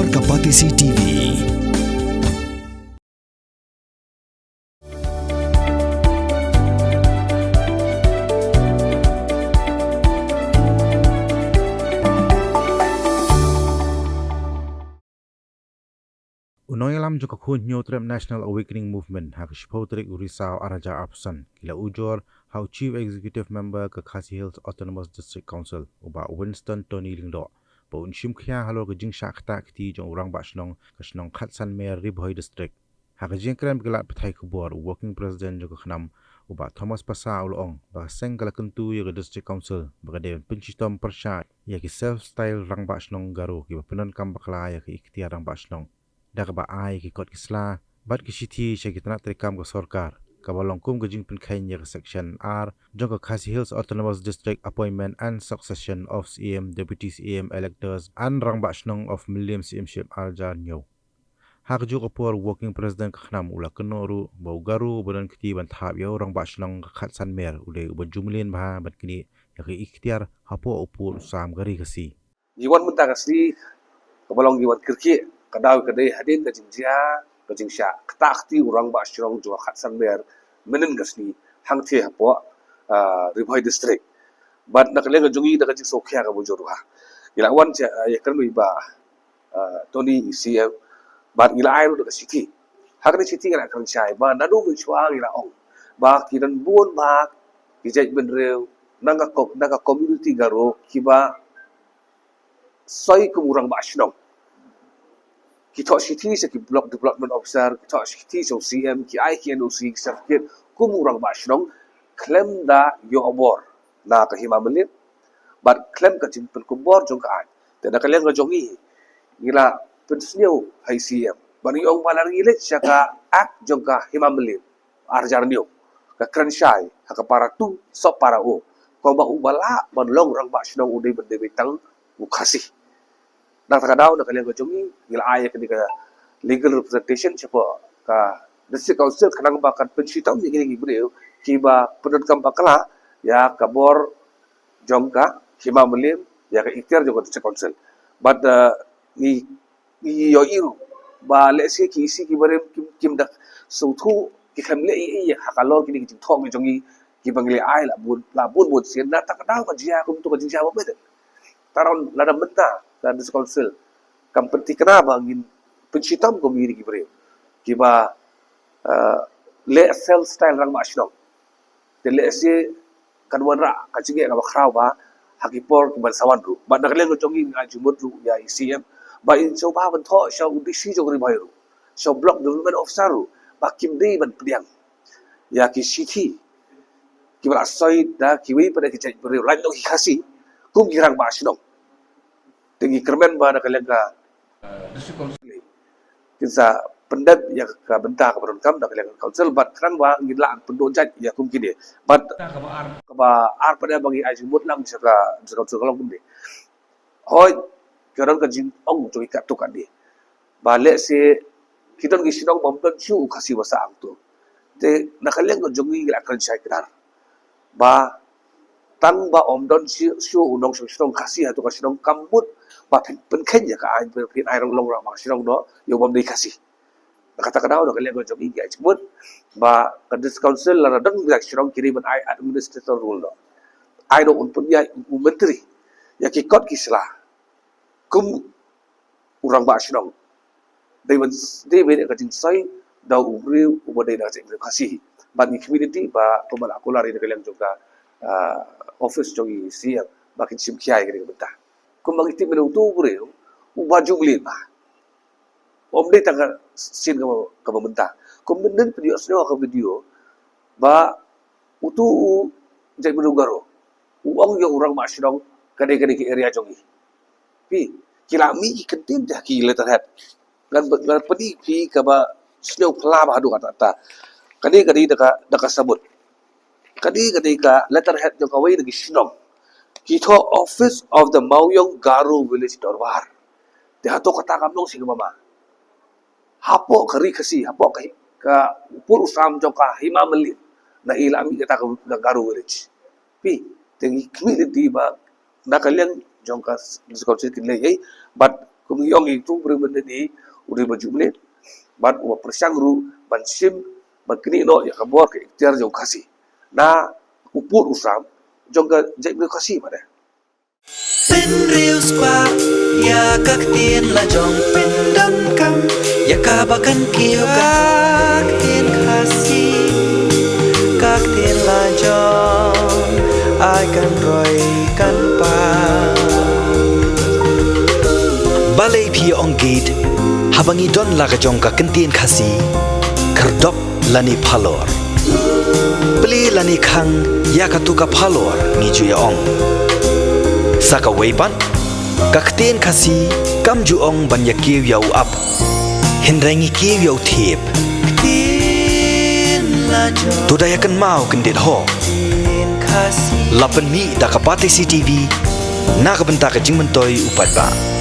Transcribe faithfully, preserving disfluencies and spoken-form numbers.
Ka Batesi T V. U nongïalam jong ka Khun Hynñiewtrep National Awakening Movement ha ka shiphew tarik u Risaw arhajar arphew san ki la ujor ha u Chief Executive Member ka Khasi Hills Autonomous District Council, u Bah Winston Tony Lyngdoh, ba un shim khia halor ka jingshah ktah kti jong u Rangbah Shnong ka shnong Khatsanmer, Ri Bhoi District. Ha ka jingkren bad ki lad pathai khubor, u Working President jong ka KHNAM, u Bah Thomas Passah, u la ong ba ka seng ka la kyntu ïa ka District Council ba ka dei ban pynshitom pyrshah ïa ki self style Rangbah Shnong Garo kiba pyndonkam bakla ïa ka iktiar Rangbah Shnong da kaba ai ki kot ki sla bad ki shithi sha ki tnat treikam ka sorkar, kaba long kum ka jingpynkheiñ ïa ka Section ar jong ka Khasi Hills Autonomous District Appointment and Succession of C E M, Deputy C E M Electors and Rangbah Shnong of Mylliem C M Ship arhajar hynñiew. Ha kajuh ka por, Working President ka KHNAM u la kynnoh ruh ba u Garo uba don kti ban thap ïa u Rangbah Shnong ka Khatsanmer u dei uba ju mlien bha ban knieh ïa ka iktiar hapoh u pud u sam ka Ri Khasi. Ngi wan mynta ka sngi kaba long ngi wan kyrkieh, ka daw ka dei hadien ka jingjia ka jingshah ktah kti u Rangbah Shnong jong ka Khatsanmer mynhynnin ka sngi hangtei hapoh, ah, Ri Bhoi District. Bad na ka liang ka jong ngi, na ka jingsngewkhia kaba jur ruh, ngi la wan sha, ah, ïakren bad i Bah, ah, Tony, i C E M, bad ngi la ai ruh da ka shithi. Ha kane ka shithi ngi la kren shai ba naduh mynshuwa ngi la ong ba ki don bun bha ki jaitbynriew na ka ko-, na ka community Garo kiba soi kum u Rangbah Shnong. Ki thoh shithi sha ki Block Development Officer, ki thoh shithi sha u C E M, ki ai ki N O C, ki certificate kum u Rangbah Shnong khlem da ïoh bor na ka Hima Mylliem bad khlem ka jingpynkup bor jong ka aiñ. Te na ka liang ka jong ngi, ngi la pynsngew ha i C E M ba ngi ong ba lada ngi leit sha ka Act jong ka Hima Mylliem arhajar hynñiew, ka kren shai ha ka para tu sub para o, kumba uba lah ban long Rangbah Shnong u dei ban dei beit tang u Khasi. Na kata ka daw, na ka liang ka jong ngi, ngi la ai ïa kane ka legal representation shapoh ka District Council khnang ba kan pynshitom ïa kine ki briew kiba pyndonkam bakla ïa ka bor jong ka Hima Mylliem, ïa ka iktiar jong ka District Council. Bad, eh, ngi, ngi ïohi ruh ba lehse ki E C ki barim kim, kim da sngewthuh, ki khlem leh ei ei ha ka lor kine ki jingthoh ki jong ngi kiba ngi la ai la bun, la bun bun sien. Na kata ka daw ka jia kumto ka jingjia ba beit. Tang lada mynta ka District Council kam pynthikna ba ngin pynshitom kum kine ki briew kiba, eh, leh self style Rangbah Shnong. Te lehse kan wanrah ka jingeh kaba khraw bha ha ki por kiban sa wan ruh. Bad na ka liang ka jong ngi, ngi ai jingmut ruh ïa i C E M ba in sngewbha ban thoh sha u D C jong Ri Bhoi ruh, sha u Block Development Officer ruh, ba kim dei ban pdiang ïa ki shithi kiba la soi da kiwei pat de ki jaitbynriew lait noh ki Khasi kum ki Rangbah Shnong. Te ngi kyrmen ba na ka liang ka District Council kin sa pyndep ïa ka bynta kaba donkam na ka liang ka Council bad khnang ba ngin lah pynduh jait ïa kum kine. Bad kaba ar, kaba ar pat de ba ngi ai jingmut lang sha ka District Council ka long kumne. Hooid, ka don ka jingong jong ngi katto katne ba lehse ki don ki shnong bym don shuh u Khasi ba sah hangto. Te na ka liang ka jong ngi, ngi la kren shai kdar ba tang ba ym don shuh, shuh u nongshong shnong Khasi hato ka shnong, kam mut ba phin pynkheiñ ïa ka aiñ, phin, phin ai long, long Rangbah Shnong noh ïa u bym dei Khasi. Na kata ka daw, na ka liang ka jong ngi, ngi ai jingmut ba ka District Council lada don ka shnong, ki dei ban ai administrator rule noh. Ai noh, un pynïaid u myntri ïa ki kot ki sla kum u Rangbah Shnong. Dei ban, dei ban ïa ka jingsoi da u briew uba dei na ka jaitbynriew Khasi. Bad ngi khmih lynti ba kumba la kular ïa ka liang jong ka, ah, office jong i C E M ba kin shim khia ïa kane ka bynta. Kumba ngi tip mynne, uto u briew uba ju mlien bha. Ym dei tang ka sien kaba, kaba mynta. Kum mynhynnin phi ïohsngew ha ka video ba uto u jaitbynriew Garo u ong ïa u Rangbah Shnong, ka dei, ka dei ka area jong ngi. Phi, ki la mih ki kyntien te ha ki letterhead. Ngan, ngan pyni phi kaba sniew phylla bha haduh katta katta. Kane ka dei da ka, da ka sabut. Kane ka dei ka letterhead jong kawei na ki shnong. Ki thoh Office of the Mawiong Garo Village Dorbar. Te hato kata kam long shisha ba ma hapoh ka Ri Khasi, hapoh ka, ka pud u sam jong ka Hima Mylliem, na i la mih kata ka, ka Garo Village. Phi, te ngi khmih lynti ba na ka liang jong ka District Council kin leh ei ei, bad Kum ngi ong, ïa utu u briew mynta u dei uba ju mlien, bad uba pyrshang ruh ban shim, ban knieh noh ïa ka bor ka iktiar jong u Khasi na u pud u sam jong ka jaitbynriew Khasi, bad eh. Pynriewspah ïa ka ktien lajong, pyndonkam ïa kaba kan kiew ka ktien Khasi, ka ktien lajong ai kan roi kan pang. Balei phi ong gate haba ngi don la ka jong ka kyntien Khasi? Khyrdop lane phalor, plie lane khang ïa katu ka phalor, ngi ju ïa ong. Sa kawei pat, ka ktien Khasi kam ju ong ban ïa kiew ïa u ap, hynrei ngi kiew ïa u thiep. To da ïa kynmaw kyndit ho. La pynmih da ka Batesi TV na ka bynta ka jingmyntoi u paidbah.